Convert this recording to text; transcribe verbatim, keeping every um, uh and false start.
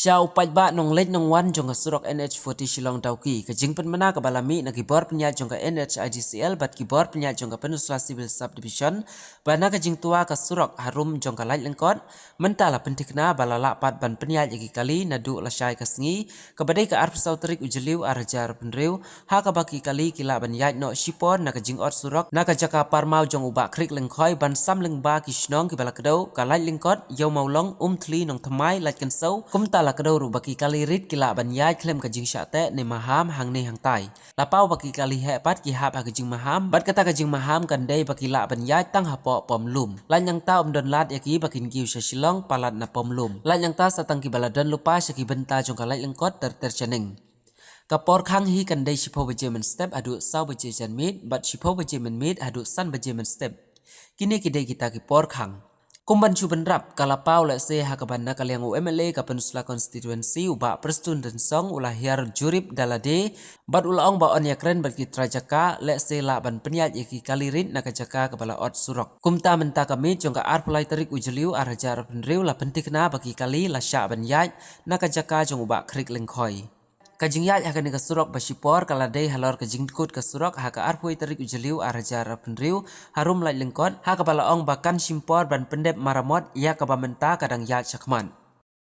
Sha u paidbah nongleit nongwan jong ka surok N H forty Shillong Dawki, ka jingpynmana kaba la mih na ki bor pynïaid jong ka N H I D C L bad ki bor pynïaid jong ka Peninsula Civil Subdivision, ba na ka jingtwa ka surok harum jong ka Laitlyngkot, mynta la pynthikna ba la lah pat ban pynïaid ïa ki kali naduh lashai ka sngi, kaba dei ka arphew saw tarik u Jylliew ar hajar arphew hynriew, ha kaba ki kali ki lah ban ïaid noh shipor na ka jingot surok na ka jaka parmaw jong u Bah Khriek Lyngkhoi ban sam lyngba ki shnong kiba la kdew, ka Laitlyngkot, Ïew Mawlong, Umthli, Nongthymmai, Laitkynshew, kumta la kdew ruh ba ki kali rit ki lah ban ïaid khlem ka jingshah teh ne maham hangne hangtai. La paw ba ki kali heh pat ki hap ha ka jingmaham, bad kata ka jingmaham kan dei ba ki lah ban ïaid tang hapoh Pom Lum. Lait nangta ym don lad ïa ki ba kin kiew sha Shillong palat na Pom Lum. Lait nangta sa tang kiba la don lypa sha ki bynta jong ka Laitlyngkot ter ter shaneng. Ka por khang hi kan dei shiphew baje mynstep haduh saw baje janmiet, bad shiphew baje mynmiet haduh san baje mynstep. Kine ki dei kita ki por khang. Kum ban shu bynrap, ka la paw lehse ha kaba na ka liang u M L A ka Peninsula Constituency u Bah Prestone Tynsong u la hiar jurip da lade, bad u la ong ba yn ïakren bad ki trai jaka, lehse lah ban pynïaid ïa ki kali rit na ka jaka kaba la ot surok. Kumta mynta ka miet jong ka arphew lai tarik u Jylliew ar hajar arphew hynriew la pynthikna ba ki kali la shah ban ïaid na ka jaka jong u Bah Khriek Lyngkhoi. Ka jingïaid ha kane ka surok ba shipor ka la dei halor ka jingdkut ka surok ha ka arphew wei tarik u Jylliew ar hajar arphew hynriew, harum Laitlyngkot, ha kaba la ong ba kan shim por ban pyndep maramot ïa kaba mynta ka dang ïaid shakhmat.